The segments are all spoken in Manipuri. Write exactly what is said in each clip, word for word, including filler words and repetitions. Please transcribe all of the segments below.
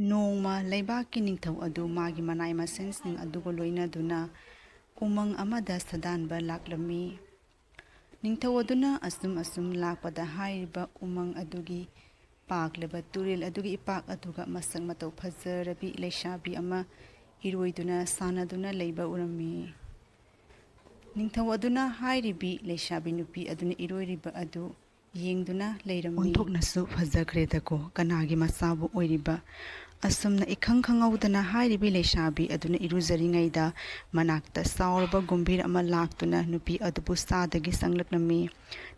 ꯅꯣꯡꯃ ꯂꯩꯕꯥꯛꯀꯤ ꯅꯤꯡꯊꯧ ꯑꯗꯨ ꯃꯥꯒꯤ ꯃꯅꯥꯏ ꯃꯁꯤꯟꯁꯤꯡ ꯑꯗꯨꯒ ꯂꯣꯏꯅꯗꯨꯅ ꯎꯃꯪ ꯑꯃꯗ ꯁꯥꯗꯥꯟꯕ ꯂꯥꯛꯂꯝꯃꯤ꯫ ꯅꯤꯡꯊꯧ ꯑꯗꯨꯅ ꯑꯁꯨꯝ ꯑꯁꯨꯝ ꯂꯥꯛꯄꯗ ꯍꯥꯏꯔꯤꯕ ꯎꯃꯪ ꯑꯗꯨꯒꯤ ꯄꯥꯛꯂꯕ ꯇꯨꯔꯦꯜ ꯑꯗꯨꯒꯤ ꯏꯄꯥꯛ ꯑꯗꯨꯒ ꯃꯁꯛ ꯃꯇꯧ ꯐꯖꯔꯕꯤ ꯂꯩꯁꯥꯕꯤ ꯑꯃ ꯏꯔꯣꯏꯗꯨꯅ ꯁꯥꯟꯅꯗꯨꯅ ꯂꯩꯕ ꯎꯔꯝꯃꯤ꯫ ꯅꯤꯡꯊꯧ ꯑꯗꯨꯅ ꯍꯥꯏꯔꯤꯕꯤ ꯂꯩꯁꯥꯕꯤ ꯅꯨꯄꯤ ꯑꯗꯨꯅ ꯏꯔꯣꯏꯔꯤꯕ ꯑꯗꯨ ꯌꯦꯡꯗꯨꯅ ꯂꯩꯔꯝꯃꯤ꯫ ꯑꯣꯟꯊꯣꯛꯅꯁꯨ ꯐꯖꯈ꯭ꯔꯦꯗꯀꯣ, ꯀꯅꯥꯒꯤ ꯃꯆꯥꯕꯨ ꯑꯣꯏꯔꯤꯕ? ꯑꯁꯨꯝꯅ ꯏꯈꯪ ꯈꯪꯍꯧꯗꯅ ꯍꯥꯏꯔꯤꯕꯤ ꯂꯩꯁꯥꯕꯤ ꯑꯗꯨꯅ ꯏꯔꯨꯖꯔꯤꯉꯩꯗ ꯃꯅꯥꯛꯇ ꯆꯥꯎꯔꯕ ꯒꯨꯝꯚꯤꯔ ꯑꯃ ꯂꯥꯛꯇꯨꯅ ꯅꯨꯄꯤ ꯑꯗꯨꯕꯨ ꯆꯥꯗꯒꯤ ꯆꯪꯂꯛꯂꯝꯃꯤ꯫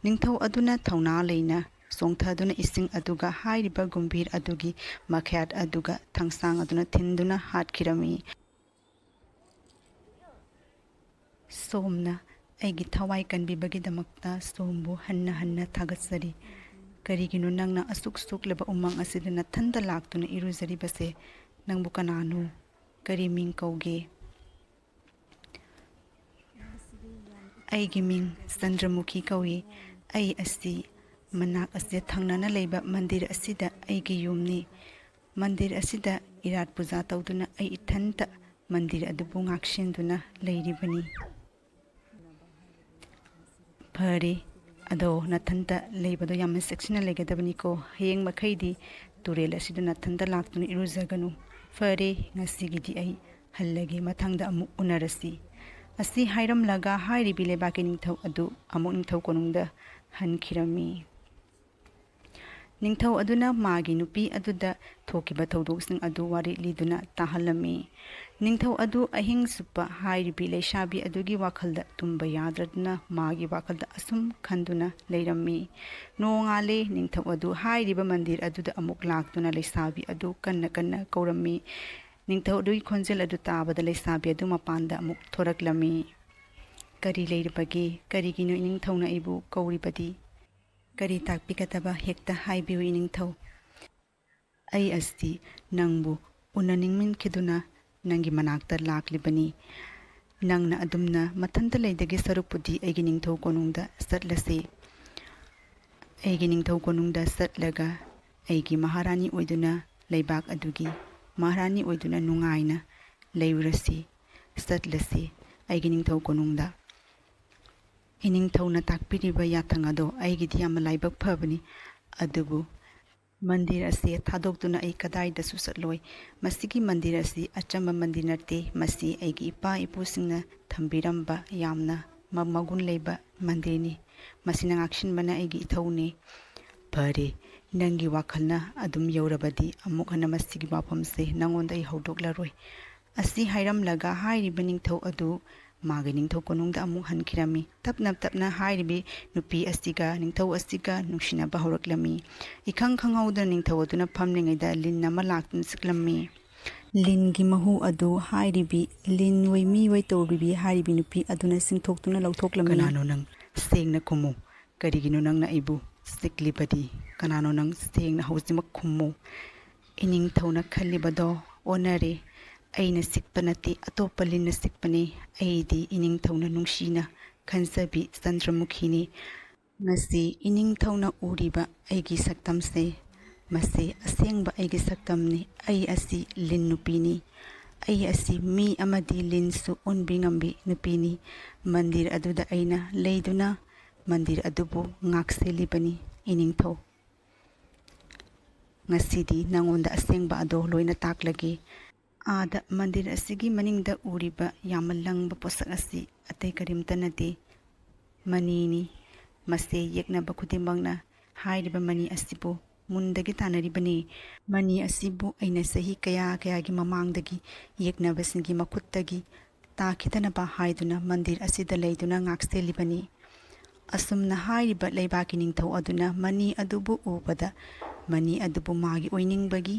ꯅꯤꯡꯊꯧ ꯑꯗꯨꯅ ꯊꯧꯅꯥ ꯂꯩꯅ ꯆꯣꯡꯊꯗꯨꯅ ꯏꯁꯤꯡ ꯑꯗꯨꯒ ꯍꯥꯏꯔꯤꯕ ꯒꯨꯝꯚꯤꯔ ꯑꯗꯨꯒꯤ ꯃꯈ꯭ꯌꯥꯠ ꯑꯗꯨꯒ ꯊꯥꯡꯁꯥꯡ ꯑꯗꯨꯅ ꯊꯤꯟꯗꯨꯅ ꯍꯥꯠꯈꯤꯔꯝꯃꯤ꯫ ꯁꯣꯝꯅ ꯑꯩꯒꯤ ꯊꯋꯥꯏ ꯀꯟꯕꯤꯕꯒꯤꯗꯃꯛꯇ ꯁꯣꯝꯕꯨ ꯍꯟꯅ ꯍꯟꯅ ꯊꯥꯒꯠꯆꯔꯤ꯫ ꯀꯔꯤꯒꯤꯅꯣ ꯅꯪꯅ ꯑꯁꯨꯛ ꯁꯣꯛꯂꯕ ꯎꯃꯪ ꯑꯁꯤꯗ ꯅꯊꯟꯇ ꯂꯥꯛꯇꯨꯅ ꯏꯔꯨꯖꯔꯤꯕꯁꯦ? ꯅꯪꯕꯨ ꯀꯅꯥꯅꯣ? ꯀꯔꯤ ꯃꯤꯡ ꯀꯧꯒꯦ? ꯑꯩꯒꯤ ꯃꯤꯡ ꯆꯟꯗ꯭ꯔꯃꯨꯈꯤ ꯀꯧꯏ꯫ ꯑꯩ ꯑꯁꯤ ꯃꯅꯥꯛ ꯑꯁꯤꯗ ꯊꯪꯅꯅ ꯂꯩꯕ ꯃꯟꯗꯤꯔ ꯑꯁꯤꯗ ꯑꯩꯒꯤ ꯌꯨꯝꯅꯤ꯫ ꯃꯟꯗꯤꯔ ꯑꯁꯤꯗ ꯏꯔꯥꯠ ꯄꯨꯖꯥ ꯇꯧꯗꯨꯅ ꯑꯩ ꯏꯊꯟꯇ ꯃꯟꯗꯤꯔ ꯑꯗꯨꯕꯨ ꯉꯥꯛꯁꯦꯟꯗꯨꯅ ꯂꯩꯔꯤꯕꯅꯤ꯫ ꯐꯔꯦ, ꯑꯗꯣ ꯅꯊꯟꯇ ꯂꯩꯕꯗꯣ ꯌꯥꯝꯅ ꯆꯦꯛꯁꯤꯟꯅ ꯂꯩꯒꯗꯕꯅꯤꯀꯣ꯫ ꯍꯌꯦꯡ ꯃꯈꯩꯗꯤ ꯇꯨꯔꯦꯜ ꯑꯁꯤꯗ ꯅꯊꯟꯇ ꯂꯥꯛꯇꯨꯅ ꯏꯔꯨꯖꯒꯅꯨ꯫ ꯐꯔꯦ, ꯉꯁꯤꯒꯤꯗꯤ ꯑꯩ ꯍꯜꯂꯒꯦ, ꯃꯊꯪꯗ ꯑꯃꯨꯛ ꯎꯅꯔꯁꯤ꯫ ꯑꯁꯤ ꯍꯥꯏꯔꯝꯂꯒ ꯍꯥꯏꯔꯤꯕꯤ ꯂꯩꯕꯥꯛꯀꯤ ꯅꯤꯡꯊꯧ ꯑꯗꯨ ꯑꯃꯨꯛ ꯅꯤꯡꯊꯧ ꯀꯣꯅꯨꯡꯗ ꯍꯟꯈꯤꯔꯝꯃꯤ꯫ ꯅꯤꯡꯊꯧ ꯑꯗꯨꯅ ꯃꯥꯒꯤ ꯅꯨꯄꯤ ꯑꯗꯨꯗ ꯊꯣꯛꯈꯤꯕ ꯊꯧꯗꯣꯛꯁꯤꯡ ꯑꯗꯨ ꯋꯥꯔꯤ ꯂꯤꯗꯨꯅ ꯇꯥꯍꯜꯂꯝꯃꯤ꯫ ꯅꯤꯡꯊꯧ ꯑꯗꯨ ꯑꯍꯤꯡ ꯆꯨꯞꯄ ꯍꯥꯏꯔꯤꯕꯤ ꯂꯩꯁꯥꯕꯤ ꯑꯗꯨꯒꯤ ꯋꯥꯈꯜꯗ ꯇꯨꯝꯕ ꯌꯥꯗ꯭ꯔꯗꯨꯅ ꯃꯥꯒꯤ ꯋꯥꯈꯜꯗ ꯑꯁꯨꯝ ꯈꯟꯗꯨꯅ ꯂꯩꯔꯝꯃꯤ꯫ ꯅꯣꯡꯉꯥꯜꯂꯦ, ꯅꯤꯡꯊꯧ ꯑꯗꯨ ꯍꯥꯏꯔꯤꯕ ꯃꯟꯗꯤꯔ ꯑꯗꯨꯗ ꯑꯃꯨꯛ ꯂꯥꯛꯇꯨꯅ ꯂꯩꯁꯥꯕꯤ ꯑꯗꯨ ꯀꯟꯅ ꯀꯟꯅ ꯀꯧꯔꯝꯃꯤ꯫ ꯅꯤꯡꯊꯧ ꯑꯗꯨꯒꯤ ꯈꯣꯟꯖꯦꯜ ꯑꯗꯨ ꯇꯥꯕꯗ ꯂꯩꯁꯥꯕꯤ ꯑꯗꯨ ꯃꯄꯥꯟꯗ ꯑꯃꯨꯛ ꯊꯣꯔꯛꯂꯝꯃꯤ꯫ "ꯀꯔꯤ ꯂꯩꯔꯕꯒꯦ? ꯀꯔꯤꯒꯤꯅꯣ ꯏꯅꯤꯡꯊꯧꯅ ꯑꯩꯕꯨ ꯀꯧꯔꯤꯕꯗꯤ? ꯀꯔꯤ ꯇꯥꯛꯄꯤꯒꯗꯕ ꯍꯦꯛꯇ ꯍꯥꯏꯕꯤꯌꯨ ꯏꯅꯤꯡꯊꯧ꯫ ꯑꯩ ꯑꯁꯤ ꯅꯪꯕꯨ ꯎꯅꯅꯤꯡꯃꯟꯈꯤꯗꯨꯅ ꯅꯪꯒꯤ ꯃꯅꯥꯛꯇ ꯂꯥꯛꯂꯤꯕꯅꯤ꯫ ꯅꯪꯅ ꯑꯗꯨꯝꯅ ꯃꯊꯟꯇ ꯂꯩꯗꯒꯤ ꯁꯔꯨꯛꯄꯨꯗꯤ ꯑꯩꯒꯤ ꯅꯤꯡꯊꯧ ꯀꯣꯅꯨꯡꯗ ꯆꯠꯂꯁꯤ꯫ ꯑꯩꯒꯤ ꯅꯤꯡꯊꯧ ꯀꯣꯅꯨꯡꯗ ꯆꯠꯂꯒ ꯑꯩꯒꯤ ꯃꯍꯥꯔꯥꯅꯤ ꯑꯣꯏꯗꯨꯅ ꯂꯩꯕꯥꯛ ꯑꯗꯨꯒꯤ ꯃꯍꯥꯔꯥꯅꯤ ꯑꯣꯏꯗꯨꯅ ꯅꯨꯡꯉꯥꯏꯅ ꯂꯩꯔꯨꯔꯁꯤ, ꯆꯠꯂꯁꯤ ꯑꯩꯒꯤ ꯅꯤꯡꯊꯧ ꯀꯣꯅꯨꯡꯗ꯫ ꯏꯅꯤꯡꯊꯧꯅ ꯇꯥꯛꯄꯤꯔꯤꯕ ꯌꯥꯊꯪ ꯑꯗꯣ ꯑꯩꯒꯤꯗꯤ ꯌꯥꯝꯅ ꯂꯥꯏꯕꯛ ꯐꯕꯅꯤ, ꯑꯗꯨꯕꯨ ꯃꯟꯗꯤꯔ ꯑꯁꯤ ꯊꯥꯗꯣꯛꯇꯨꯅ ꯑꯩ ꯀꯗꯥꯏꯗꯁꯨ ꯆꯠꯂꯣꯏ꯫ ꯃꯁꯤꯒꯤ ꯃꯟꯗꯤꯔ ꯑꯁꯤ ꯑꯆꯝꯕ ꯃꯟꯗꯤꯔ ꯅꯠꯇꯦ, ꯃꯁꯤ ꯑꯩꯒꯤ ꯏꯄꯥ ꯏꯄꯨꯁꯤꯡꯅ ꯊꯝꯕꯤꯔꯝꯕ ꯌꯥꯝꯅ ꯃ-, ꯃꯒꯨꯟ ꯂꯩꯕ ꯃꯟꯗꯤꯔꯅꯤ꯫ ꯃꯁꯤꯅ ꯉꯥꯛꯁꯤꯟꯕꯅ ꯑꯩꯒꯤ ꯏꯊꯧꯅꯤ꯫ ꯐꯔꯦ, ꯅꯪꯒꯤ ꯋꯥꯈꯜꯅ ꯑꯗꯨꯝ ꯌꯧꯔꯕꯗꯤ ꯑꯃꯨꯛ ꯍꯟꯅ ꯃꯁꯤꯒꯤ ꯋꯥꯐꯝꯁꯦ ꯅꯪꯉꯣꯟꯗ ꯑꯩ ꯍꯧꯗꯣꯛꯂꯔꯣꯏ꯫ ꯑꯁꯤ ꯍꯥꯏꯔꯝꯂꯒ ꯍꯥꯏꯔꯤꯕ ꯅꯤꯡꯊꯧ ꯑꯗꯨ ꯃꯥꯒꯤ ꯅꯤꯡꯊꯧ ꯀꯣꯅꯨꯡꯗ ꯑꯃꯨꯛ ꯍꯟꯈꯤꯔꯝꯃꯤ꯫ ꯇꯞꯅ ꯇꯞꯅ ꯍꯥꯏꯔꯤꯕꯤ ꯅꯨꯄꯤ ꯑꯁꯤꯒ ꯅꯤꯡꯊꯧ ꯑꯁꯤꯒ ꯅꯨꯡꯁꯤꯅꯕ ꯍꯧꯔꯛꯂꯝꯃꯤ꯫ ꯏꯈꯪ ꯈꯪꯍꯧꯗꯅ ꯅꯤꯡꯊꯧ ꯑꯗꯨꯅ ꯐꯝꯂꯤꯉꯩꯗ ꯂꯤꯟ ꯑꯃ ꯂꯥꯛꯇꯨꯅ ꯆꯤꯛꯂꯝꯃꯤ꯫ ꯂꯤꯟꯒꯤ ꯃꯍꯨ ꯑꯗꯨ ꯍꯥꯏꯔꯤꯕꯤ ꯂꯤꯟ ꯑꯣꯏ ꯃꯤ ꯑꯣꯏ ꯇꯧꯔꯤꯕꯤ ꯍꯥꯏꯔꯤꯕꯤ ꯅꯨꯄꯤ ꯑꯗꯨꯅ ꯆꯤꯡꯊꯣꯛꯇꯨꯅ ꯂꯧꯊꯣꯛꯂꯝꯃꯤ꯫ "ꯀꯅꯥꯅꯣ ꯅꯪ? ꯁꯦꯡꯅ ꯈꯨꯝꯃꯨ꯫ ꯀꯔꯤꯒꯤꯅꯣ ꯅꯪꯅ ꯑꯩꯕꯨ ꯆꯤꯛꯂꯤꯕꯗꯤ? ꯀꯅꯥꯅꯣ ꯅꯪ? ꯁꯦꯡꯅ ꯍꯧꯖꯤꯛꯃꯛ ꯈꯨꯝꯃꯨ꯫" ꯏꯅꯤꯡꯊꯧꯅ ꯈꯜꯂꯤꯕꯗꯣ ꯑꯣꯟꯅꯔꯦ꯫ "ꯑꯩꯅ ꯆꯤꯛꯄ ꯅꯠꯇꯦ, ꯑꯇꯣꯞꯄ ꯂꯤꯟꯅ ꯆꯤꯛꯄꯅꯤ꯫ ꯑꯩꯗꯤ ꯏꯅꯤꯡꯊꯧꯅ ꯅꯨꯡꯁꯤꯅ ꯈꯟꯖꯕꯤ ꯆꯟꯗ꯭ꯔꯃꯨꯈꯤꯅꯤ꯫ ꯉꯁꯤ ꯏꯅꯤꯡꯊꯧꯅ ꯎꯔꯤꯕ ꯑꯩꯒꯤ ꯁꯛꯇꯝꯁꯦ, ꯃꯁꯤ ꯑꯁꯦꯡꯕ ꯑꯩꯒꯤ ꯁꯛꯇꯝꯅꯤ꯫ ꯑꯩ ꯑꯁꯤ ꯂꯤꯟ ꯅꯨꯄꯤꯅꯤ꯫ ꯑꯩ ꯑꯁꯤ ꯃꯤ ꯑꯃꯗꯤ ꯂꯤꯟꯁꯨ ꯑꯣꯟꯕꯤ ꯉꯝꯕꯤ ꯅꯨꯄꯤꯅꯤ꯫ ꯃꯟꯗꯤꯔ ꯑꯗꯨꯗ ꯑꯩꯅ ꯂꯩꯗꯨꯅ ꯃꯟꯗꯤꯔ ꯑꯗꯨꯕꯨ ꯉꯥꯛꯁꯦꯜꯂꯤꯕꯅꯤ, ꯏꯅꯤꯡꯊꯧ꯫ ꯉꯁꯤꯗꯤ ꯅꯉꯣꯟꯗ ꯑꯁꯦꯡꯕ ꯑꯗꯣ ꯂꯣꯏꯅ ꯇꯥꯛꯂꯒꯦ꯫ ꯑꯥꯗ ꯃꯟꯗꯤꯔ ꯑꯁꯤꯒꯤ ꯃꯅꯤꯡꯗ ꯎꯔꯤꯕ ꯌꯥꯝꯅ ꯂꯪꯕ ꯄꯣꯠꯁꯛ ꯑꯁꯤ ꯑꯇꯩ ꯀꯔꯤꯝꯇ ꯅꯠꯇꯦ, ꯃꯅꯤꯅꯤ꯫ ꯃꯁꯤ ꯌꯦꯛꯅꯕ ꯈꯨꯗꯤꯡꯃꯛꯅ ꯍꯥꯏꯔꯤꯕ ꯃꯅꯤ ꯑꯁꯤꯕꯨ ꯃꯨꯟꯗꯒꯤ ꯇꯥꯟꯅꯔꯤꯕꯅꯤ꯫ ꯃꯅꯤ ꯑꯁꯤꯕꯨ ꯑꯩꯅ ꯆꯍꯤ ꯀꯌꯥ ꯀꯌꯥꯒꯤ ꯃꯃꯥꯡꯗꯒꯤ ꯌꯦꯛꯅꯕꯁꯤꯡꯒꯤ ꯃꯈꯨꯠꯇꯒꯤ ꯇꯥꯈꯤꯗꯅꯕ ꯍꯥꯏꯗꯨꯅ ꯃꯟꯗꯤꯔ ꯑꯁꯤꯗ ꯂꯩꯗꯨꯅ ꯉꯥꯛꯁꯦꯜꯂꯤꯕꯅꯤ꯫" ꯑꯁꯨꯝꯅ ꯍꯥꯏꯔꯤꯕ ꯂꯩꯕꯥꯛꯀꯤ ꯅꯤꯡꯊꯧ ꯑꯗꯨꯅ ꯃꯅꯤ ꯑꯗꯨꯕꯨ ꯎꯕꯗ, ꯃꯅꯤ ꯑꯗꯨꯕꯨ ꯃꯥꯒꯤ ꯑꯣꯏꯅꯤꯡꯕꯒꯤ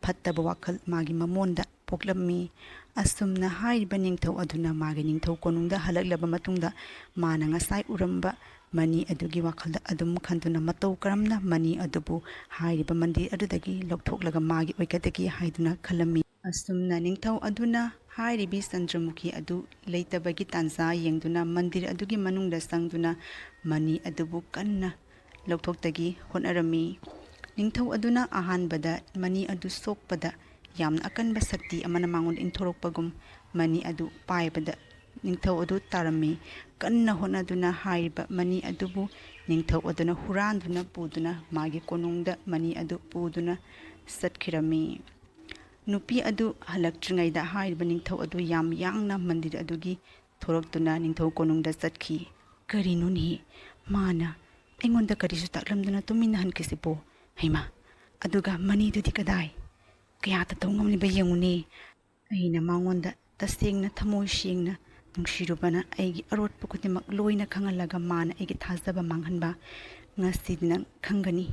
ꯐꯠꯇꯕ ꯋꯥꯈꯜ ꯃꯥꯒꯤ ꯃꯃꯣꯟꯗ ꯄꯣꯛꯂꯝꯃꯤ꯫ ꯑꯁꯨꯝꯅ ꯍꯥꯏꯔꯤꯕ ꯅꯤꯡꯊꯧ ꯑꯗꯨꯅ ꯃꯥꯒꯤ ꯅꯤꯡꯊꯧ ꯀꯣꯅꯨꯡꯗ ꯍꯜꯂꯛꯂꯕ ꯃꯇꯨꯡꯗ, ꯃꯥꯅ ꯉꯁꯥꯏ ꯎꯔꯝꯕ ꯃꯅꯤ ꯑꯗꯨꯒꯤ ꯋꯥꯈꯜꯗ ꯑꯗꯨꯝ ꯈꯟꯗꯨꯅ, ꯃꯇꯧ ꯀꯔꯝꯅ ꯃꯅꯤ ꯑꯗꯨꯕꯨ ꯍꯥꯏꯔꯤꯕ ꯃꯟꯗꯤꯔ ꯑꯗꯨꯗꯒꯤ ꯂꯧꯊꯣꯛꯂꯒ ꯃꯥꯒꯤ ꯑꯣꯏꯒꯗꯒꯦ ꯍꯥꯏꯗꯨꯅ ꯈꯜꯂꯝꯃꯤ꯫ ꯑꯁꯨꯝꯅ ꯅꯤꯡꯊꯧ ꯑꯗꯨꯅ ꯍꯥꯏꯔꯤꯕꯤ ꯆꯟꯗ꯭ꯔꯃꯨꯈꯤ ꯑꯗꯨ ꯂꯩꯇꯕꯒꯤ ꯇꯥꯟꯖꯥ ꯌꯦꯡꯗꯨꯅ ꯃꯟꯗꯤꯔ ꯑꯗꯨꯒꯤ ꯃꯅꯨꯡꯗ ꯆꯪꯗꯨꯅ ꯃꯅꯤ ꯑꯗꯨꯕꯨ ꯀꯟꯅ ꯂꯧꯊꯣꯛꯇꯒꯤ ꯍꯣꯠꯅꯔꯝꯃꯤ꯫ ꯅꯤꯡꯊꯧ ꯑꯗꯨꯅ ꯑꯍꯥꯟꯕꯗ ꯃꯅꯤ ꯑꯗꯨ ꯁꯣꯛꯄꯗ, ꯌꯥꯝꯅ ꯑꯀꯟꯕ ꯁꯛꯇꯤ ꯑꯃꯅ ꯃꯉꯣꯟꯗ ꯏꯟꯊꯣꯔꯛꯄꯒꯨꯝ ꯃꯅꯤ ꯑꯗꯨ ꯄꯥꯏꯕꯗ ꯅꯤꯡꯊꯧ ꯑꯗꯨ ꯇꯥꯔꯝꯃꯤ꯫ ꯀꯟꯅ ꯍꯣꯠꯅꯗꯨꯅ ꯍꯥꯏꯔꯤꯕ ꯃꯅꯤ ꯑꯗꯨꯕꯨ ꯅꯤꯡꯊꯧ ꯑꯗꯨꯅ ꯍꯨꯔꯥꯟꯗꯨꯅ ꯄꯨꯗꯨꯅ ꯃꯥꯒꯤ ꯀꯣꯅꯨꯡꯗ ꯃꯅꯤ ꯑꯗꯨ ꯄꯨꯗꯨꯅ ꯆꯠꯈꯤꯔꯝꯃꯤ꯫ ꯅꯨꯄꯤ ꯑꯗꯨ ꯍꯜꯂꯛꯇ꯭ꯔꯤꯉꯩꯗ ꯍꯥꯏꯔꯤꯕ ꯅꯤꯡꯊꯧ ꯑꯗꯨ ꯌꯥꯝ ꯌꯥꯡꯅ ꯃꯟꯗꯤꯔ ꯑꯗꯨꯒꯤ ꯊꯣꯔꯛꯇꯨꯅ ꯅꯤꯡꯊꯧ ꯀꯣꯅꯨꯡꯗ ꯆꯠꯈꯤ꯫ "ꯀꯔꯤꯅꯣꯅꯦ? ꯃꯥꯅ ꯑꯩꯉꯣꯟꯗ ꯀꯔꯤꯁꯨ ꯇꯥꯛꯂꯝꯗꯅ ꯇꯨꯃꯤꯟꯅ ꯍꯟꯈꯤꯁꯤꯕꯣ? ꯍꯩꯃꯥ! ꯑꯗꯨꯒ ꯃꯅꯤꯗꯨꯗꯤ ꯀꯗꯥꯏ? ꯀꯌꯥꯗ ꯇꯧ ꯉꯝꯂꯤꯕ ꯌꯦꯡꯉꯨꯅꯦ꯫ ꯑꯩꯅ ꯃꯉꯣꯟꯗ ꯇꯁꯦꯡꯅ ꯊꯃꯣꯏ ꯁꯦꯡꯅ ꯅꯨꯡꯁꯤꯔꯨꯕꯅ ꯑꯩꯒꯤ ꯑꯔꯣꯠꯄ ꯈꯨꯗꯤꯡꯃꯛ ꯂꯣꯏꯅ ꯈꯪꯍꯜꯂꯒ ꯃꯥꯅ ꯑꯩꯒꯤ ꯊꯥꯖꯕ ꯃꯥꯡꯍꯟꯕ꯫ ꯉꯁꯤꯗꯤ ꯅꯪ ꯈꯪꯒꯅꯤ꯫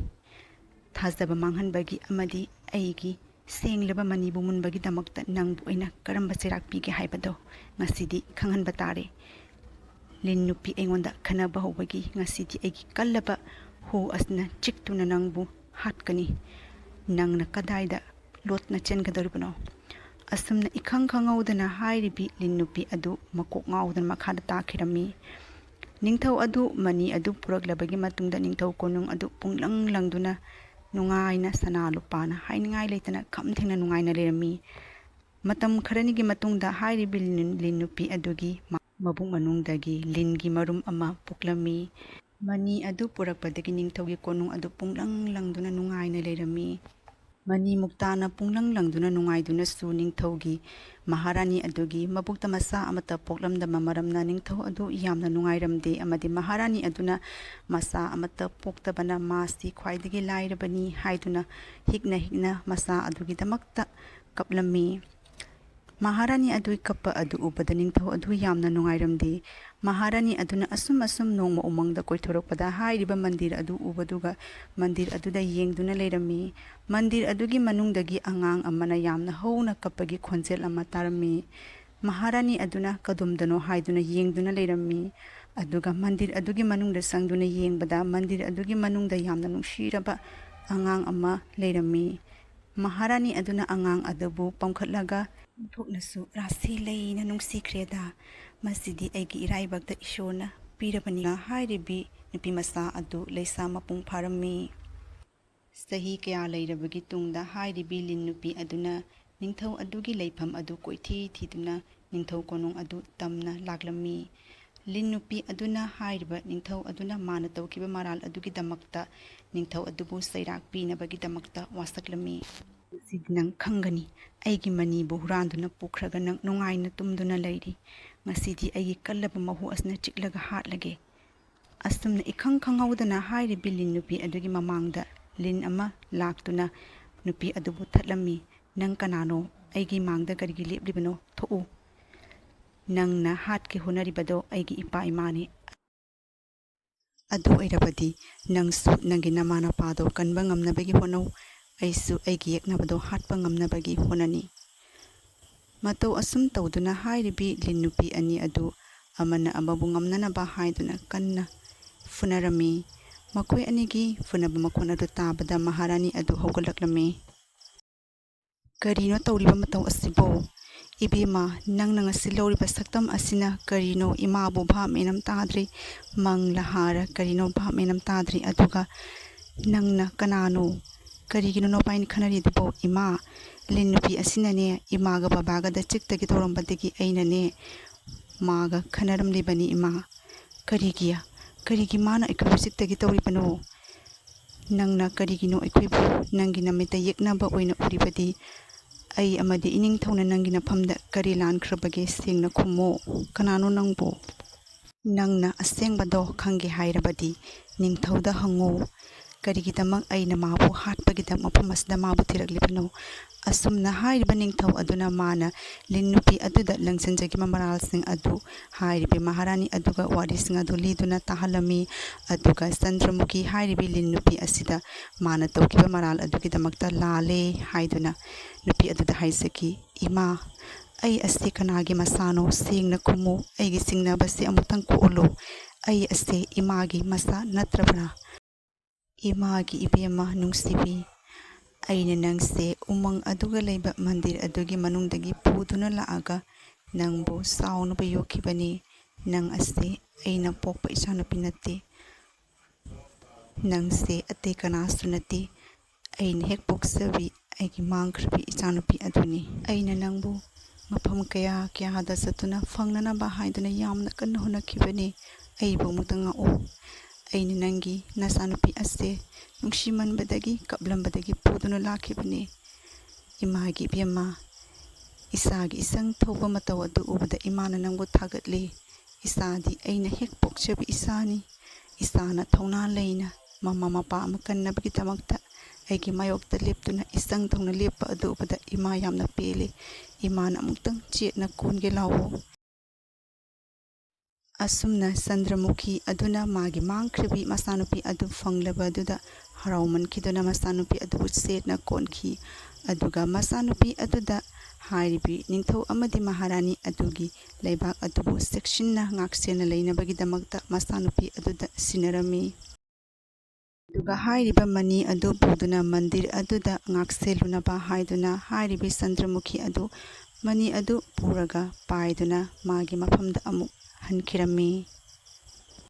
ꯊꯥꯖꯕ ꯃꯥꯡꯍꯟꯕꯒꯤ ꯑꯃꯗꯤ ꯑꯩꯒꯤ ꯁꯦꯡꯂꯕ ꯃꯅꯤꯕꯨ ꯃꯨꯟꯕꯒꯤꯗꯃꯛꯇ ꯅꯪꯕꯨ ꯑꯩꯅ ꯀꯔꯝꯕ ꯆꯩꯔꯥꯛ ꯄꯤꯒꯦ ꯍꯥꯏꯕꯗꯣ ꯉꯁꯤꯗꯤ ꯈꯪꯍꯟꯕ ꯇꯥꯔꯦ꯫ ꯂꯤꯟ ꯅꯨꯄꯤ ꯑꯩꯉꯣꯟꯗ ꯈꯟꯅꯕ ꯍꯧꯕꯒꯤ ꯉꯁꯤꯗꯤ ꯑꯩꯒꯤ ꯀꯜꯂꯕ ꯍꯨ ꯑꯁꯤꯅ ꯆꯤꯛꯇꯨꯅ ꯅꯪꯕꯨ ꯍꯥꯠꯀꯅꯤ꯫ ꯅꯪꯅ ꯀꯗꯥꯏꯗ ꯂꯣꯠꯅ ꯆꯦꯟꯒꯗꯧꯔꯤꯕꯅꯣ?" ꯑꯁꯨꯝꯅ ꯏꯈꯪ ꯈꯪꯍꯧꯗꯅ ꯍꯥꯏꯔꯤꯕꯤ ꯂꯤꯟ ꯅꯨꯄꯤ ꯑꯗꯨ ꯃꯀꯣꯛ ꯉꯥꯎꯗꯅ ꯃꯈꯥꯗ ꯇꯥꯈꯤꯔꯝꯃꯤ꯫ ꯅꯤꯡꯊꯧ ꯑꯗꯨ ꯃꯅꯤ ꯑꯗꯨ ꯄꯨꯔꯛꯂꯕꯒꯤ ꯃꯇꯨꯡꯗ ꯅꯤꯡꯊꯧ ꯀꯣꯅꯨꯡ ꯑꯗꯨ ꯄꯨꯡꯂꯪ ꯂꯪꯗꯨꯅ ꯅꯨꯡꯉꯥꯏꯅ ꯁꯅꯥ ꯂꯨꯄꯥꯅ ꯍꯥꯏꯅꯤꯡꯉꯥꯏ ꯂꯩꯇꯅ ꯈꯝ ꯊꯦꯡꯅ ꯅꯨꯡꯉꯥꯏꯅ ꯂꯩꯔꯝꯃꯤ꯫ ꯃꯇꯝ ꯈꯔꯅꯤꯒꯤ ꯃꯇꯨꯡꯗ ꯍꯥꯏꯔꯤꯕꯤ ꯂꯤꯟ, ꯂꯤꯟ ꯅꯨꯄꯤ ꯑꯗꯨꯒꯤ ꯃ-, ꯃꯕꯨꯛ ꯃꯅꯨꯡꯗꯒꯤ ꯂꯤꯟꯒꯤ ꯃꯔꯨꯝ ꯑꯃ ꯄꯣꯛꯂꯝꯃꯤ꯫ ꯃꯅꯤ ꯑꯗꯨ ꯄꯨꯔꯛꯄꯗꯒꯤ ꯅꯤꯡꯊꯧꯒꯤ ꯀꯣꯅꯨꯡ ꯑꯗꯨ ꯄꯨꯡꯂꯪ ꯂꯪꯗꯨꯅ ꯅꯨꯡꯉꯥꯏꯅ ꯂꯩꯔꯝꯃꯤ꯫ ꯃꯅꯤ ꯃꯨꯛꯇꯥꯅ ꯄꯨꯡꯂꯪ ꯂꯪꯗꯨꯅ ꯅꯨꯡꯉꯥꯏꯗꯨꯅꯁꯨ ꯅꯤꯡꯊꯧꯒꯤ ꯃꯍꯥꯔꯥꯅꯤ ꯑꯗꯨꯒꯤ ꯃꯕꯨꯛꯇ ꯃꯆꯥ ꯑꯃꯠꯇ ꯄꯣꯛꯂꯝꯗꯕ ꯃꯔꯝꯅ ꯅꯤꯡꯊꯧ ꯑꯗꯨ ꯌꯥꯝꯅ ꯅꯨꯡꯉꯥꯏꯔꯝꯗꯦ ꯑꯃꯗꯤ ꯃꯍꯥꯔꯥꯅꯤ ꯑꯗꯨꯅ ꯃꯆꯥ ꯑꯃꯠꯇ ꯄꯣꯛꯇꯕꯅ ꯃꯥꯁꯤ ꯈ꯭ꯋꯥꯏꯗꯒꯤ ꯂꯥꯏꯔꯕꯅꯤ ꯍꯥꯏꯗꯨꯅ ꯍꯤꯛꯅ ꯍꯤꯛꯅ ꯃꯆꯥ ꯑꯗꯨꯒꯤꯗꯃꯛꯇ ꯀꯞꯂꯝꯃꯤ꯫ ꯃꯍꯥꯔꯥꯅꯤ ꯑꯗꯨꯒꯤ ꯀꯞꯄ ꯑꯗꯨ ꯎꯕꯗ ꯅꯤꯡꯊꯧ ꯑꯗꯨ ꯌꯥꯝꯅ ꯅꯨꯡꯉꯥꯏꯔꯝꯗꯦ꯫ ꯃꯍꯥꯔꯥꯅꯤ ꯑꯗꯨꯅ ꯑꯁꯨꯝ ꯑꯁꯨꯝ ꯅꯣꯡꯃ ꯎꯃꯪꯗ ꯀꯣꯏꯊꯣꯔꯛꯄꯗ ꯍꯥꯏꯔꯤꯕ ꯃꯟꯗꯤꯔ ꯑꯗꯨ ꯎꯕꯗꯨꯒ ꯃꯟꯗꯤꯔ ꯑꯗꯨꯗ ꯌꯦꯡꯗꯨꯅ ꯂꯩꯔꯝꯃꯤ꯫ ꯃꯟꯗꯤꯔ ꯑꯗꯨꯒꯤ ꯃꯅꯨꯡꯗꯒꯤ ꯑꯉꯥꯡ ꯑꯃꯅ ꯌꯥꯝꯅ ꯍꯧꯅ ꯀꯞꯄꯒꯤ ꯈꯣꯟꯖꯦꯜ ꯑꯃ ꯇꯥꯔꯝꯃꯤ꯫ ꯃꯍꯥꯔꯥꯅꯤ ꯑꯗꯨꯅ ꯀꯗꯣꯝꯗꯅꯣ ꯍꯥꯏꯗꯨꯅ ꯌꯦꯡꯗꯨꯅ ꯂꯩꯔꯝꯃꯤ꯫ ꯑꯗꯨꯒ ꯃꯟꯗꯤꯔ ꯑꯗꯨꯒꯤ ꯃꯅꯨꯡꯗ ꯆꯪꯗꯨꯅ ꯌꯦꯡꯕꯗ ꯃꯟꯗꯤꯔ ꯑꯗꯨꯒꯤ ꯃꯅꯨꯡꯗ ꯌꯥꯝꯅ ꯅꯨꯡꯁꯤꯔꯕ ꯑꯉꯥꯡ ꯑꯃ ꯂꯩꯔꯝꯃꯤ꯫ ꯃꯍꯥꯔꯥꯅꯤ ꯑꯗꯨꯅ ꯑꯉꯥꯡ ꯑꯗꯨꯕꯨ ꯄꯝꯈꯠꯂꯒ, "ꯑꯣꯟꯊꯣꯛꯅꯁꯨ ꯔꯥꯁꯤ ꯂꯩꯅ ꯅꯨꯡꯁꯤꯈ꯭ꯔꯦꯗ꯫ ꯃꯁꯤꯗꯤ ꯑꯩꯒꯤ ꯏꯔꯥꯏꯕꯛꯇ ꯏꯁꯣꯔꯅ ꯄꯤꯔꯕꯅꯤ" ꯍꯥꯏꯔꯤꯕꯤ ꯅꯨꯄꯤ ꯃꯆꯥ ꯑꯗꯨ ꯂꯩꯁꯥ ꯃꯄꯨꯡ ꯐꯥꯔꯝꯃꯤ꯫ ꯆꯍꯤ ꯀꯌꯥ ꯂꯩꯔꯕꯒꯤ ꯇꯨꯡꯗ ꯍꯥꯏꯔꯤꯕꯤ ꯂꯤꯟ ꯅꯨꯄꯤ ꯑꯗꯨꯅ ꯅꯤꯡꯊꯧ ꯑꯗꯨꯒꯤ ꯂꯩꯐꯝ ꯑꯗꯨ ꯀꯣꯏꯊꯤ ꯊꯤꯗꯨꯅ ꯅꯤꯡꯊꯧ ꯀꯣꯅꯨꯡ ꯑꯗꯨ ꯇꯝꯅ ꯂꯥꯛꯂꯝꯃꯤ꯫ ꯂꯤꯟ ꯅꯨꯄꯤ ꯑꯗꯨꯅ ꯍꯥꯏꯔꯤꯕ ꯅꯤꯡꯊꯧ ꯑꯗꯨꯅ ꯃꯥꯅ ꯇꯧꯈꯤꯕ ꯃꯔꯥꯜ ꯑꯗꯨꯒꯤꯗꯃꯛꯇ ꯅꯤꯡꯊꯧ ꯑꯗꯨꯕꯨ ꯆꯩꯔꯥꯛ ꯄꯤꯅꯕꯒꯤꯗꯃꯛꯇ ꯋꯥꯁꯛꯂꯝꯃꯤ꯫ "ꯉꯁꯤꯗꯤ ꯅꯪ ꯈꯪꯒꯅꯤ, ꯑꯩꯒꯤ ꯃꯅꯤꯕꯨ ꯍꯨꯔꯥꯟꯗꯨꯅ ꯄꯨꯈ꯭ꯔꯒ ꯅꯪ ꯅꯨꯡꯉꯥꯏꯅ ꯇꯨꯝꯗꯨꯅ ꯂꯩꯔꯤ꯫ ꯉꯁꯤꯗꯤ ꯑꯩꯒꯤ ꯀꯜꯂꯕ ꯃꯍꯨ ꯑꯁꯤꯅ ꯆꯤꯛꯂꯒ ꯍꯥꯠꯂꯒꯦ"꯫ ꯑꯁꯨꯝꯅ ꯏꯈꯪ ꯈꯪꯍꯧꯗꯅ ꯍꯥꯏꯔꯤꯕꯤ ꯂꯤꯟ ꯅꯨꯄꯤ ꯑꯗꯨꯒꯤ ꯃꯃꯥꯡꯗ ꯂꯤꯟ ꯑꯃ ꯂꯥꯛꯇꯨꯅ ꯅꯨꯄꯤ ꯑꯗꯨꯕꯨ ꯊꯠꯂꯝꯃꯤ꯫ "ꯅꯪ ꯀꯅꯥꯅꯣ? ꯑꯩꯒꯤ ꯃꯥꯡꯗ ꯀꯔꯤꯒꯤ ꯂꯦꯞꯂꯤꯕꯅꯣ? ꯊꯣꯛꯎ꯫ ꯅꯪꯅ ꯍꯥꯠꯀꯦ ꯍꯣꯠꯅꯔꯤꯕꯗꯣ ꯑꯩꯒꯤ ꯏꯄꯥ ꯏꯃꯥꯅꯤ꯫ ꯑꯗꯨ ꯑꯣꯏꯔꯕꯗꯤ ꯅꯪꯁꯨ ꯅꯪꯒꯤ ꯅꯃꯥ ꯅꯄꯥꯗꯣ ꯀꯟꯕ ꯉꯝꯅꯕꯒꯤ ꯍꯣꯠꯅꯧ, ꯑꯩꯁꯨ ꯑꯩꯒꯤ ꯌꯦꯛꯅꯕꯗꯣ ꯍꯥꯠꯄ ꯉꯝꯅꯕꯒꯤ ꯍꯣꯠꯅꯅꯤ"꯫ ꯃꯇꯧ ꯑꯁꯨꯝ ꯇꯧꯗꯨꯅ ꯍꯥꯏꯔꯤꯕꯤ ꯂꯤꯟ ꯅꯨꯄꯤ ꯑꯅꯤ ꯑꯗꯨ ꯑꯃꯅ ꯑꯃꯕꯨ ꯉꯝꯅꯅꯕ ꯍꯥꯏꯗꯨꯅ ꯀꯟꯅ ꯐꯨꯅꯔꯝꯃꯤ꯫ ꯃꯈꯣꯏ ꯑꯅꯤꯒꯤ ꯐꯨꯅꯕ ꯃꯈꯣꯟ ꯑꯗꯨ ꯇꯥꯕꯗ ꯃꯍꯥꯔꯥꯅꯤ ꯑꯗꯨ ꯍꯧꯒꯠꯂꯛꯂꯝꯃꯤ꯫ "ꯀꯔꯤꯅꯣ ꯇꯧꯔꯤꯕ ꯃꯇꯧ ꯑꯁꯤꯕꯨ? ꯏꯕꯦꯝꯃ, ꯅꯪꯅ ꯉꯁꯤ ꯂꯧꯔꯤꯕ ꯁꯛꯇꯝ ꯑꯁꯤꯅ ꯀꯔꯤꯅꯣ? ꯏꯃꯥꯕꯨ ꯚꯥꯞ ꯃꯦꯟ ꯑꯃ ꯇꯥꯗ꯭ꯔꯤ꯫ ꯃꯪꯂ ꯍꯥꯔ ꯀꯔꯤꯅꯣ ꯚꯥꯞ ꯃꯦꯟ ꯑꯃ ꯇꯥꯗ꯭ꯔꯤ꯫ ꯑꯗꯨꯒ ꯅꯪꯅ ꯀꯅꯥꯅꯣ? ꯀꯔꯤꯒꯤꯅꯣ ꯅꯕꯥꯏꯅꯤ ꯈꯟꯅꯔꯤꯗꯨꯕꯣ? ꯏꯃꯥ, ꯂꯤꯟ ꯅꯨꯄꯤ ꯑꯁꯤꯅꯅꯦ ꯏꯃꯥꯒ ꯕꯕꯥꯒꯗ ꯆꯤꯛꯇꯒꯤ ꯇꯧꯔꯝꯕꯗꯒꯤ ꯑꯩꯅꯅꯦ ꯃꯥꯒ ꯈꯟꯅꯔꯝꯂꯤꯕꯅꯤ ꯏꯃꯥ"꯫ "ꯀꯔꯤꯒꯤ? ꯀꯔꯤꯒꯤ ꯃꯥꯅ ꯑꯩꯈꯣꯏꯕꯨ ꯆꯤꯛꯇꯒꯤ ꯇꯧꯔꯤꯕꯅꯣ? ꯅꯪꯅ ꯀꯔꯤꯒꯤꯅꯣ ꯑꯩꯈꯣꯏꯕꯨ ꯅꯪꯒꯤ ꯅꯃꯤꯠꯇ ꯌꯦꯛꯅꯕ ꯑꯣꯏꯅ ꯎꯔꯤꯕꯗꯤ? ꯑꯩ ꯑꯃꯗꯤ ꯏꯅꯤꯡꯊꯧꯅ ꯅꯪꯒꯤ ꯅꯐꯝꯗ ꯀꯔꯤ ꯂꯥꯟꯈ꯭ꯔꯕꯒꯦ? ꯁꯦꯡꯅ ꯈꯨꯝꯃꯣ꯫ ꯀꯅꯥꯅꯣ ꯅꯪꯕꯨ? ꯅꯪꯅ ꯑꯁꯦꯡꯕꯗꯣ ꯈꯪꯒꯦ ꯍꯥꯏꯔꯕꯗꯤ ꯅꯤꯡꯊꯧꯗ ꯍꯪꯉꯨ꯫ ꯀꯔꯤꯒꯤꯗꯃꯛ ꯑꯩꯅ ꯃꯥꯕꯨ ꯍꯥꯠꯄꯒꯤꯗꯃꯛ ꯃꯐꯝ ꯑꯁꯤꯗ ꯃꯥꯕꯨ ꯊꯤꯔꯛꯂꯤꯕꯅꯣ?" ꯑꯁꯨꯝꯅ ꯍꯥꯏꯔꯤꯕ ꯅꯤꯡꯊꯧ ꯑꯗꯨꯅ ꯃꯥꯅ ꯂꯤꯟ ꯅꯨꯄꯤ ꯑꯗꯨꯗ ꯂꯪꯁꯤꯟꯖꯈꯤꯕ ꯃꯔꯥꯜꯁꯤꯡ ꯑꯗꯨ ꯍꯥꯏꯔꯤꯕ ꯃꯍꯥꯔꯥꯅꯤ ꯑꯗꯨꯒ ꯋꯥꯔꯤꯁꯤꯡ ꯑꯗꯨ ꯂꯤꯗꯨꯅ ꯇꯥꯍꯜꯂꯝꯃꯤ꯫ ꯑꯗꯨꯒ ꯆꯟꯗ꯭ꯔꯃꯨꯈꯤ ꯍꯥꯏꯔꯤꯕꯤ ꯂꯤꯟ ꯅꯨꯄꯤ ꯑꯁꯤꯗ ꯃꯥꯅ ꯇꯧꯈꯤꯕ ꯃꯔꯥꯜ ꯑꯗꯨꯒꯤꯗꯃꯛꯇ ꯂꯥꯜꯂꯦ ꯍꯥꯏꯗꯨꯅ ꯅꯨꯄꯤ ꯑꯗꯨꯗ ꯍꯥꯏꯖꯈꯤ, "ꯏꯃꯥ, ꯑꯩ ꯑꯁꯤ ꯀꯅꯥꯒꯤ ꯃꯆꯥꯅꯣ? ꯁꯦꯡꯅ ꯈꯨꯝꯃꯨ꯫ ꯑꯩꯒꯤ ꯆꯤꯡꯅꯕꯁꯤ ꯑꯃꯨꯛꯇꯪ ꯀꯣꯛꯍꯜꯂꯨ꯫ ꯑꯩ ꯑꯁꯤ ꯏꯃꯥꯒꯤ ꯃꯆꯥ ꯅꯠꯇ꯭ꯔꯕ꯭ꯔꯥ?" "ꯏꯃꯥꯒꯤ ꯏꯕꯦꯝꯃ ꯅꯨꯡꯁꯤꯕꯤ, ꯑꯩꯅ ꯅꯪꯁꯦ ꯎꯃꯪ ꯑꯗꯨꯒ ꯂꯩꯕ ꯃꯟꯗꯤꯔ ꯑꯗꯨꯒꯤ ꯃꯅꯨꯡꯗꯒꯤ ꯄꯨꯗꯨꯅ ꯂꯥꯛꯑꯒ ꯅꯪꯕꯨ ꯆꯥꯎꯅꯕ ꯌꯣꯛꯈꯤꯕꯅꯤ꯫ ꯅꯪ ꯑꯁꯤ ꯑꯩꯅ ꯄꯣꯛꯄ ꯏꯆꯥꯅꯨꯄꯤ ꯅꯠꯇꯦ꯫ ꯅꯪꯁꯦ ꯑꯇꯩ ꯀꯅꯥꯁꯨ ꯅꯠꯇꯦ꯫ ꯑꯩꯅ ꯍꯦꯛ ꯄꯣꯛꯆꯕꯤ ꯑꯩꯒꯤ ꯃꯥꯡꯈ꯭ꯔꯕꯤ ꯏꯆꯥꯅꯨꯄꯤ ꯑꯗꯨꯅꯤ꯫ ꯑꯩꯅ ꯅꯪꯕꯨ ꯃꯐꯝ ꯀꯌꯥ ꯀꯌꯥꯗ ꯆꯠꯇꯨꯅ ꯐꯪꯅꯅꯕ ꯍꯥꯏꯗꯨꯅ ꯌꯥꯝꯅ ꯀꯟꯅ ꯍꯣꯠꯅꯈꯤꯕꯅꯤ꯫ ꯑꯩꯕꯨ ꯑꯃꯨꯛꯇ ꯉꯥꯛꯎ꯫ ꯑꯩꯅ ꯅꯪꯒꯤ ꯅꯆꯥꯅꯨꯄꯤ ꯑꯁꯦ ꯅꯨꯡꯁꯤꯃꯟꯕꯗꯒꯤ ꯀꯞꯂꯝꯕꯗꯒꯤ ꯄꯨꯗꯨꯅ ꯂꯥꯛꯈꯤꯕꯅꯤ꯫ ꯏꯃꯥꯒꯤ ꯏꯕꯦꯝꯃ, ꯏꯆꯥꯒꯤ ꯏꯆꯪ ꯊꯧꯕ ꯃꯇꯧ ꯑꯗꯨ ꯎꯕꯗ ꯏꯃꯥꯅ ꯅꯪꯕꯨ ꯊꯥꯒꯠꯂꯤ꯫ ꯏꯆꯥꯗꯤ ꯑꯩꯅ ꯍꯦꯛ ꯄꯣꯛꯆꯕ ꯏꯆꯥꯅꯤ꯫ ꯏꯆꯥꯅ ꯊꯧꯅꯥ ꯂꯩꯅ ꯃꯃꯥ ꯃꯄꯥ ꯑꯃ ꯀꯟꯅꯕꯒꯤꯗꯃꯛꯇ ꯑꯩꯒꯤ ꯃꯥꯌꯣꯛꯇ ꯂꯦꯞꯇꯨꯅ ꯏꯆꯪ ꯊꯧꯅ ꯂꯦꯞꯄ ꯑꯗꯨ ꯎꯕꯗ ꯏꯃꯥ ꯌꯥꯝꯅ ꯄꯦꯜꯂꯤ꯫ ꯏꯃꯥꯅ ꯑꯃꯨꯛꯇꯪ ꯆꯦꯠꯅ ꯀꯣꯟꯒꯦ ꯂꯥꯛꯎ꯫ ꯑꯁꯨꯝꯅ ꯆꯟꯗ꯭ꯔꯃꯨꯈꯤ ꯑꯗꯨꯅ ꯃꯥꯒꯤ ꯃꯥꯡꯈ꯭ꯔꯕꯤ ꯃꯆꯥꯅꯨꯄꯤ ꯑꯗꯨ ꯐꯪꯂꯕ ꯑꯗꯨꯗ ꯍꯔꯥꯎꯃꯟꯈꯤꯗꯨꯅ ꯃꯆꯥꯅꯨꯄꯤ ꯑꯗꯨꯕꯨ ꯆꯦꯠꯅ ꯀꯣꯟꯈꯤ꯫ ꯑꯗꯨꯒ ꯃꯆꯥꯅꯨꯄꯤ ꯑꯗꯨꯗ ꯍꯥꯏꯔꯤꯕꯤ ꯅꯤꯡꯊꯧ ꯑꯃꯗꯤ ꯃꯍꯥꯔꯥꯅꯤ ꯑꯗꯨꯒꯤ ꯂꯩꯕꯥꯛ ꯑꯗꯨꯕꯨ ꯆꯦꯛꯁꯤꯟꯅ ꯉꯥꯛꯁꯦꯟꯅ ꯂꯩꯅꯕꯒꯤꯗꯃꯛꯇ ꯃꯆꯥꯅꯨꯄꯤ ꯑꯗꯨꯗ ꯁꯤꯟꯅꯔꯝꯃꯤ꯫ ꯑꯗꯨꯒ ꯍꯥꯏꯔꯤꯕ ꯃꯅꯤ ꯑꯗꯨ ꯄꯨꯗꯨꯅ ꯃꯟꯗꯤꯔ ꯑꯗꯨꯗ ꯉꯥꯛꯁꯦꯜꯂꯨꯅꯕ ꯍꯥꯏꯗꯨꯅ ꯍꯥꯏꯔꯤꯕꯤ ꯆꯟꯗ꯭ꯔꯃꯨꯈꯤ ꯑꯗꯨ ꯃꯅꯤ ꯑꯗꯨ ꯄꯨꯔꯒ ꯄꯥꯏꯗꯨꯅ ꯃꯥꯒꯤ ꯃꯐꯝꯗ ꯑꯃꯨꯛ ꯍꯟꯈꯤꯔꯝꯃꯤ꯫